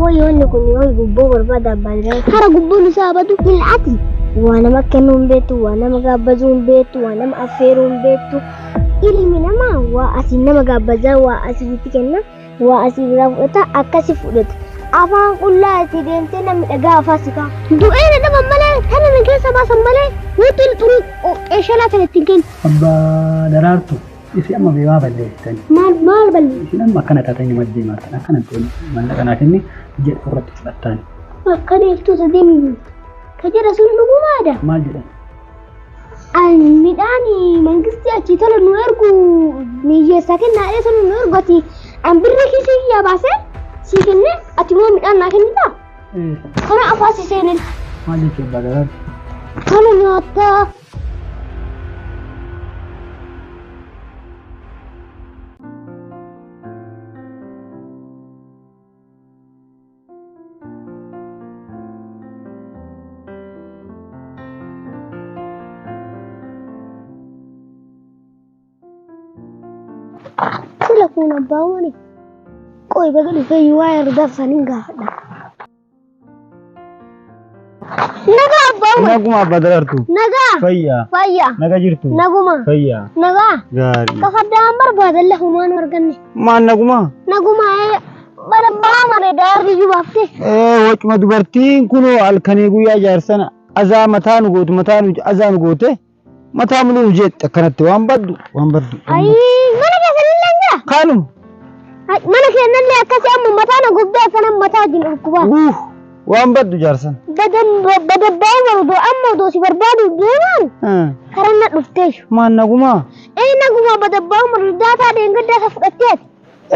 Wayyoonni kun yoo gubboo barbaada abbaan Hara gubboon isaa badu mil'aati. Waa nama kennuu hin beektu, waa nama gaabbazuu hin beektu, waa nama affeeruu hin beektu. Ilmi namaa waa asii nama gaabbazaa, waa asii itti kenna, waa asii biraa fudhata, akkasi fudhata. Afaan qullaa itti deemtee namni dhagaa afaa si ka'a. Du'ee na dhaban malee, tana na keessa baasan malee, wuxin xurii qeeshalaa tana ittiin kennu. Abbaa Daraartu isin amma beemaa balleessitan. Maal maal balleessi? Isin amma akkana taatanii nama deemaa akkana ta'e mallaqa naa kenni jedhu irratti fudhattaan. Akka deeltuu sadii ka jedha sun dhugumaadha. Maal jedhan? Midhaan mangistii achii tola nu ergu hiyyeessaa kennaa ee tola nu ergu ati an birri kiisii kiyyaa baasee sii kenne ati immoo midhaan naa kennitaa? Kana afaa si seenin. Maal jechuun abbaa Daraartu? Kana nyaattaa. Sila kun abbaa wani. Qoy baga dhufee waa ergaaf saniin gaafadha. Nagaa abbaa wani. Naguma abbaa Daraartu. Nagaa. Fayyaa. Fayyaa. Naga jirtu. Naguma. Fayyaa. Nagaa. Gaarii. Kafaddaan barbaadan lafumaan arganne. Maal naguma? Naguma barabbaa mare daarri jubaaftee. Ee wacuma dubartiin kunoo halkanii guyyaa jaarsana azaa mataa nu gootu mataa nu azaa nu goote mataa muluu nu jeetti akkanatti waan baddu waan baddu. Ayii mana keessanillee hin jira. Kanuma. Mana keenyallee akkasii amma mataa na gubbee akkana mataa wajjin dhukkubaa. Uff waan baddu jaarsan. Badan badabbaa umaru amma odoo si barbaadu deemaan karaa na dhuftee. Maal nagumaa? Ee naguma badabbaa umaru daataa deengaddaa isa fudhattee ati.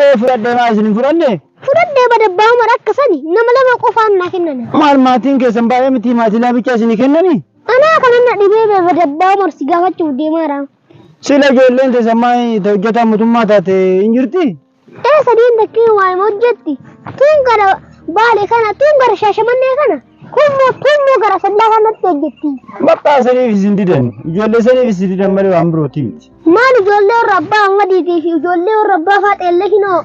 Ee fudhadhee maa isin hin fudhanne? Fudhadhee badabbaa umar akka sani nama lama qofaan naa kennan. Maal maatiin keessan baay'ee miti maatii laabichaa isinii kennanii? Anaa kana na dhibee badabbaa umar si gaafachuuf deemaara. Sila ijoolleen teessan maa hojjetaa mootummaa taate hin jirti? Ee sadiin takkii waa hima hojjetti. Tuun gara baale kana tuun gara shaashamannee kana kunmoo tuunmoo gara sallaa kanatti hojjetti. Bakka saniif isin didan ijoollee saniif isin didan malee waan birootii miti. Maal ijoollee warra abbaa Ahmadiitii fi ijoollee warra abbaa Faaxeellee kinoo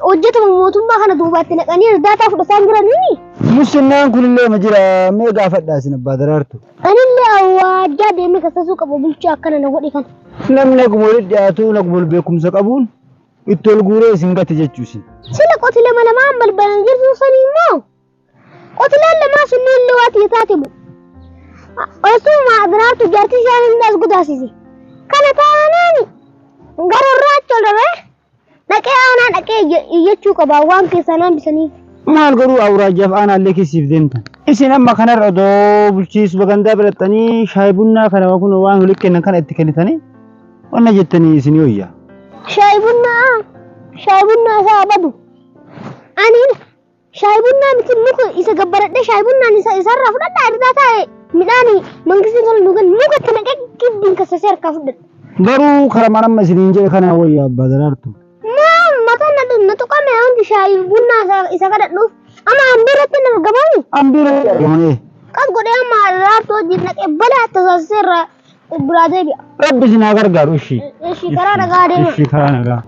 hojjetama mootummaa kana duubaatti naqanii irdaataa fudhataan jiranii. Musinnaan kunillee ma jira mee gaafadhaa isin abbaa Daraartu. Anillee awwaajjaa deemee kasasuu qaba bulchaa akkana na godhe kana. Namni naguma walitti dhiyaatu naguma wal beekumsa qabuun itti ol guuree isin gate jechuu isin. Sila qoti lama lamaan balbalan jirtu sanii immoo qotileen lamaa sunni illee waa tiyya taate mu. Osuma Daraartu jaartii ishee hin as gudaasise. Kana taanaan gara irraa achi ol rabee dhaqee aanaa dhaqee iyyachuu qaba waan keessaa naan bisaniif. Maal garuu awuraajjaaf aanaallee keessiif deemtan. Isin amma kanarra odoo bulchiisu bagandaa birattanii shaayii bunnaa kana kun waan walitti kennan kana itti kennitanii wanna jettanii isin hoyya. Shaayii bunnaa isaa badu. Ani shaayii bunnaa miti muka isa gabbaradhee shaayii bunnaan isa isarraa fudhadhaa irraa taa'e midhaan mangistiin tola nu kennu muka itti naqee giddiin kassasee harkaa fudhadha. Garuu karaa amma isiniin jedhe kana wayya abbaa Daraartu. Maal mataan na tuqame hundi shaayii bunnaa isa kadhadhuuf amma hambiirratti nama gabaani. Hambiirratti argamanii. Qas godhee amma Daraartuu wajjin naqee balaa tasaasisee irraa biraa deebi'a. Rabbi isin haa gargaaru ishii. Ishii karaa nagaa deema. Ishii karaa nagaa.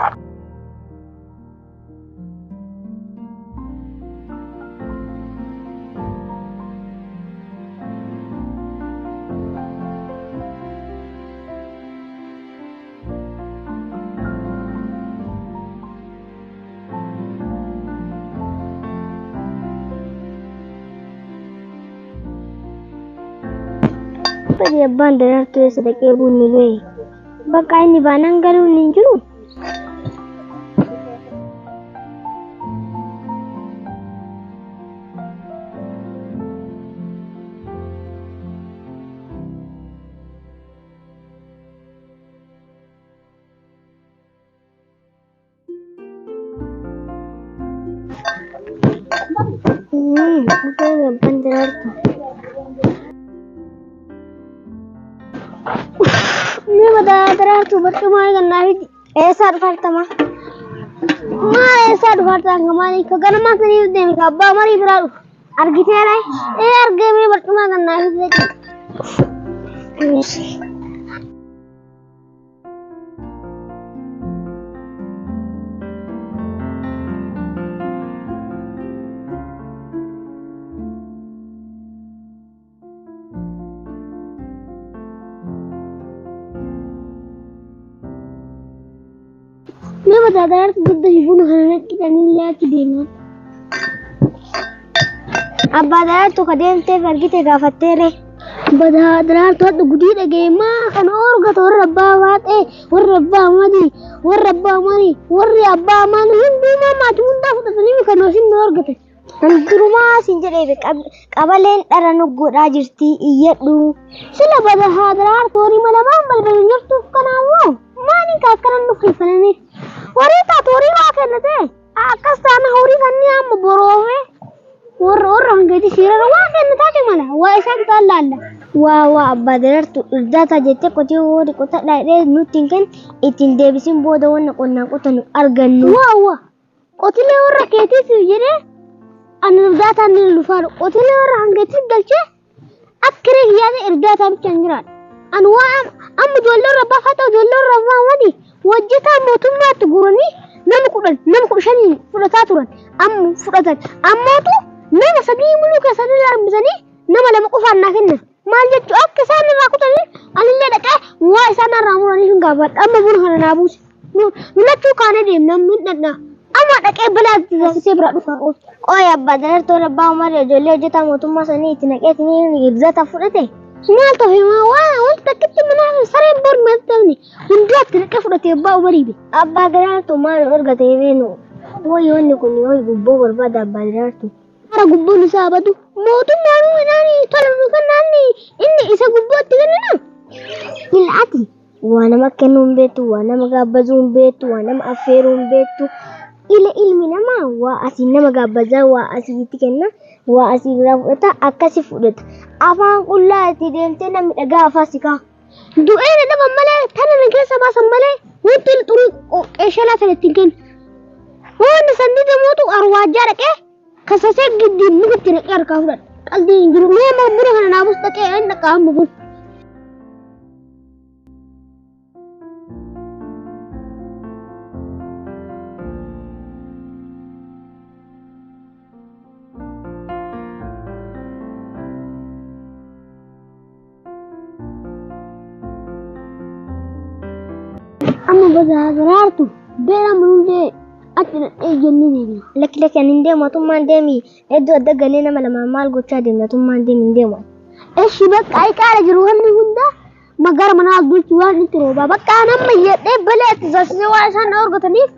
Badi abbaan Daraartuu eessa dhaqee bunni ga'e? Bakka inni baanaan galuun hin jiru. Abbaan Daraartuu. Mee mataa Daraartuu barcumaa kennaa fi eessaa dhufartama? Maa eessaa dhufartaan kamaanii ka ganamaa saniif deeme ka abbaa marii biraa dhufa. Argiteera? Ee argee mee barcumaa kennaa fi Nama daraartu dugda fi buna kana naqxanii achi deeman. Abbaa daraartu ka deemteef argite gaafatteere. Badaa daraartu hadhu gudii dhagee maa kan orgata warra abbaa waaxee warra abbaa manii warra abbaa manii warri abbaa manii hundumaa maatii hundaa fudhatanii kan hosin nu argate. Durumaa siin jedhee qabaleen dhara nu godhaa jirti iyyadhu. Sila badaa daraartu horii malamaan balbala jirtuuf kanaafuu maaliin akkana nu falfalanii. Horii taatu horii waa kennate akkas taana horii kanneen amma boroofe warra warra hangaji siirara waa kennataati mala waa isaan taan laalla. Waa waa abbaa daraartu irdaata jettee qotee horii qotadhaa jedhee nutti hin kennu ittiin deebisin booda wanna qonnaan qotanu argannu. Waa waa qotilee warra keetiif jedhee ani irdaataan ni lufaadha qotilee warra hangaji galchee akka reeyyaate irdaataa bichaan jiraadha. Ani waa amma ijoollee warra abbaa faata ijoollee warra abbaa mati hojjetaa mootummaatti guranii nama 10 nama 15 fudhataa turan amma fudhatan ammootu nama 3 muluu keessanii larbisanii nama 2 qofaan naa kennan maal jechuu akka isaan irraa kutanii anillee dhaqee waa isaan irraa muranii hin gaafadha amma buna kana naa buuse nu lachuu kaanee deemna min dhadhaa amma dhaqee balaa taasisee bira dhufa. Qoy abbaa daraartuu abbaa umarri ijoollee hojjetaa mootummaa sanii itti naqeetiin irdata fudhate. Maal ta'e waa wanti takkitti manaa sareen bor maxxanne hundaatti naqee fudhate abbaa umarii be. Abbaa daraartuu maal argate beenu woyi wanni kun woyi gubboo barbaada abbaa daraartuu. Hara gubboon isaa badu mootummaan midhaan tola nu kennaan inni isa gubbootti kennina. Il'aati waa nama kennuu hin beektu waa nama gaabbazuu hin beektu waa nama affeeruu hin beektu. Ila ilmi namaa waa asii nama gaabbazaa waa asii itti kenna waa asii biraa fudhata akkasi fudhata. Afaan qullaa itti deemtee namni dhagaa afaa si ka'a. Du'ee na dhaban malee tana na keessa baasan malee wanti xurii qeeshalaa sana ittiin kennu. Wanni sanni deemuutu arwaajjaa dhaqee kasasee giddiin mukatti naqee harkaa fudhadha. Qalbii hin jiru. Mee amma buna kana naabus dhaqee hin dhaqaa amma buna. Amma badaa daraartu beela mul'ee achi dhaqee jennee deemna. Lakki lakki ani hin deemu atummaan deemi iddoo adda galee nama lamaan maal gochaa deemna atummaan deemi hin deemu. Eshi bakka qaala jiru wanni hunda magara manaa bulchu waan itti roobaa bakka nama iyyadhee balee itti sassisee waan isaan argataniif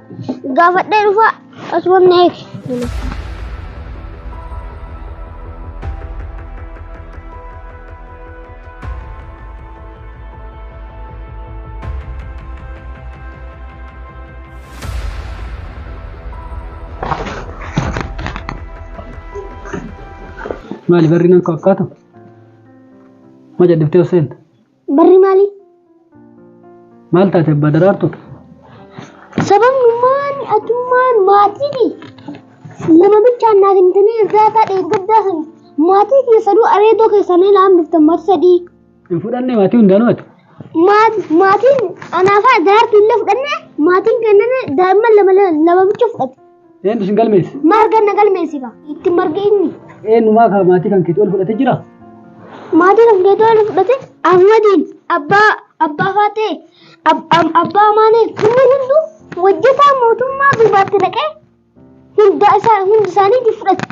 gaafadhee dhufa asuma na eegi. Maali barri nan fakkaatu? Ma jedhiftee ol seenta? Barri maali? Maal taate abbaa daraartu? Sababni maani atummaan maatii lama bichaan naa kennitanii irdaataa dheeggaddaa sana maatii keessa duu areedoo keessanii laan biftan maatii 3. Hin fudhanne maatii hundaanuu ati? Maatiin anaafaa daraartu illee fudhanne maatiin kenname daa'imman lama lama bicha fudhate. Eenyu sin galmeesse? Marga na galmeesse ka itti marga inni. Eenyumaa ka maatii kan keetii ol fudhate jira? Maatii kan keetii ol fudhate Ahmadiin abbaa abbaa faatee abbaa maanee kunneen hunduu hojjetaa mootummaa duubaatti naqee hunda isaa hundi isaaniitti fudhate.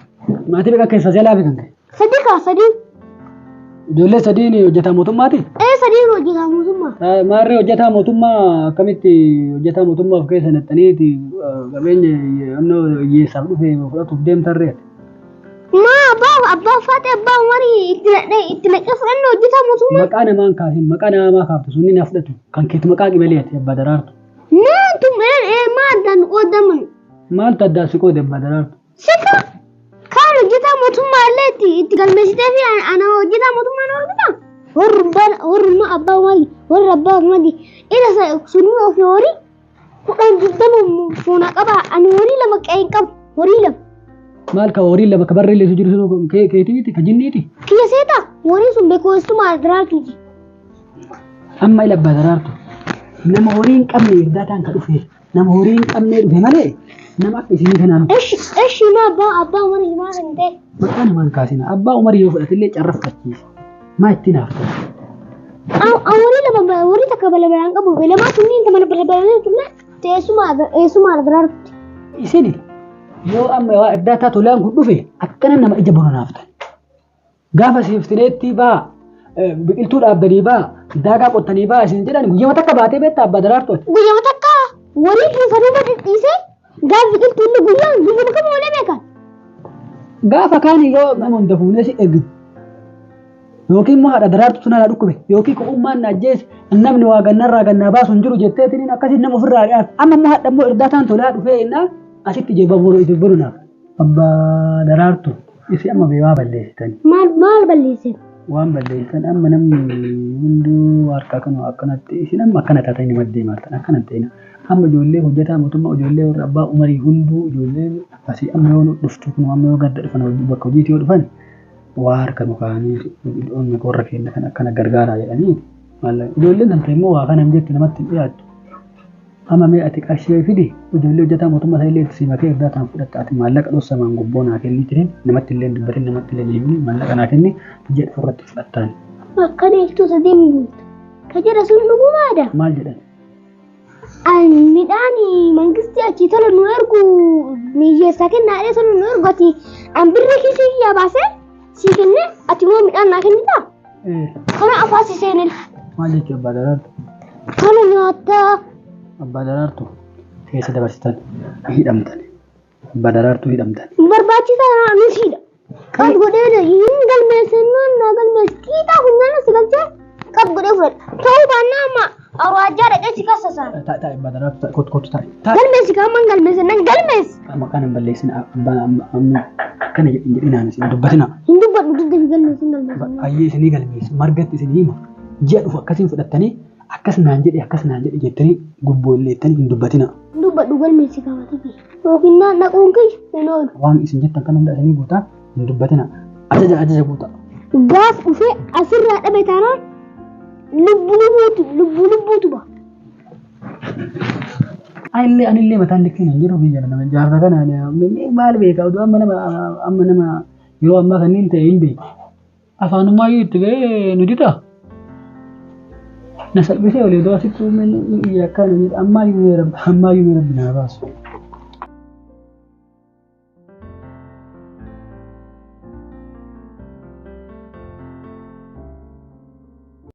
Maatii meeqa keessaa si alaa fi kan ka'e? 3 kaa 3. Ijoollee 3 hojjetaa mootummaati? Ee 3 hojjetaa mootummaa. Maarree hojjetaa mootummaa akkamitti hojjetaa mootummaa of keessa naqxaniiti qabeenya hiyyeessaaf dhufe fudhatuuf deemtarree? Maa abbaa abbaa faatee abbaa umarii itti naqee itti naqee fudhanne hojjetaa mootummaa. Maqaa namaan kaasin maqaa namaa kaaftu sunni na fudhatu kan keetu maqaa qibalee ati abbaa daraartu. Maaltu maa addaan qoodaman? Maaltu addaan si qoode abbaa daraartu? Sika kaan hojjetaa mootummaa illee itti itti galmeessitee fi ana hojjetaa mootummaa na hojjetaa? Warrummaa abbaa umarii warra abbaa umarii ila sunni ofii horii 10 20 fuuna qaba ani horii 2 qe'ee hin qabu horii 2. Maal ka horii 2 ka barree illee jiru sun keetiiti ka jinniiti? Kiyya seeta horii sun beekumsuma daraartuuti. Amma ila abbaa daraartu nama horii hin qabne irdaataan ka dhufe nama horii hin qabne dhufe malee nama akka isinii kanaan. Eshi eshi maa abbaa abbaa umarii maal hin ta'e? Maqaa namaan kaasina abbaa umarii yoo fudhate illee carraffachiisa maa ittiin hafta? Horii 2 horii takka balabalaan qabu lamaa sunniin mana balabalaan turre. Teessuma eessuma daraartu. Isin yoo amma waa irdaataa tolaan kun dhufe akkana nama ija bononaaftan. Gaafa siiftineetti baa biqiltuu dhaabdanii baa daagaa qottanii baa isin jedhan guyyaa takka baatee beektaa abbaa daraartu. Guyyaa takka warii keessanuu badhadhiisee gaafa biqiltuun guyyaan guyyuma kam oolee beekan. Gaafa kaan yoo nama hunda fuunee si ergitu. Yookiin immoo haadha daraartu sun haadha dhukkube yookiin ko'ummaan na ajjeese namni waa gannarraa gannaa baasu hin jiru jetteetiin akkasiin nama ofirraa dhiyaatu. Amma immoo haadha immoo irdaataan tolaa dhufee innaa asitti ija boru naaf. Abbaa daraartu isi amma beewaa balleessitani. Maal maal balleesse? Waan balleessitan amma namni hunduu harkaa kan akkanatti isin amma akkana taatanii nama deemaa akkana ta'ina. Amma ijoollee hojjetaa mootummaa ijoollee warra abbaa umarii hunduu ijoollee asii amma yoo dhuftu kun amma yoo gadda dhufan bakka hojiitti yoo dhufan waa harka nu kaa'anii warra keenya kan akkana gargaaraa jedhanii ijoolleen tan immoo waa kana hin jettu namatti hin dhiyaattu. Amma mee ati qarshii fidi ijoollee hojjetaa mootummaa sana illee itti simatee irraa ta'an fudhatta ati maallaqa dhossamaan gubboo naa kenniitiin namatti illee dubbatin namatti illee hin maallaqa naa kenni jedhu irratti fudhattaan. Akka deeltuu sadeen guutu. Ka jedha sun dhugumaadha. Maal jedhan? Midhaan mangistii achii tola nu ergu miyyeessaa kennaadhee tola nu ergu ati an birri kiisii kiyyaa baasee sii kenne ati immoo midhaan naa kennitaa? Kana afaan si seenil. Maal jechuu abbaa daraartu? Kana nyaattaa. Abbaa daraartu keessa dabarsitan hidhamtan. Abbaa daraartu hidhamtan. Barbaachisaa nusiidha. Qab godhee hin galmeessinnoon naa galmeessi xiixaa funyaan si galchee qab godhee fudhadha. Ta'uu baannaa amma awraajjaa dhaqee si kassasaan. Taa'e taa'e abbaa daraartu kottu kottu taa'e. Galmeessi kaamman galmeessi nan galmeessi. Maqaan hin balleessin abbaan amma akkana jedhin jedhinaan isin dubbatina. Hin dubbadhu dugda fi galmeessi hin galmeessi. Ayyee isinii galmeessi margatti isinii hima. Ji'a dhufu akkasiin fudhattanii akkas naan jedhe akkas naan jedhe jettanii gubboo illee jettanii hin dubbatina. Hin dubbadhu galmeessi kaamatu kiyya. Yookiin naan dhaquun kiyya hin oolu. Waan isin jettan kan hunda isinii guutaa hin dubbatina. Ajaja ajaja guutaa. Gaaf dhufee asirraa dhabe taanaan lubbuu lubbuutu lubbuu lubbuutu ba'a. Anillee anillee mataan likkiin hin jiru biyya nama jaarsa kana maal beeka oduu amma nama amma nama yeroo ammaa kanneen ta'e hin beeku. Afaanummaa iyyuu itti ba'ee nu dida. Na salphisee olii oduu asitti uummanni iyya akkana jedha ammaa iyyuu mee rabbi ammaa iyyuu mee rabbi naa baasu.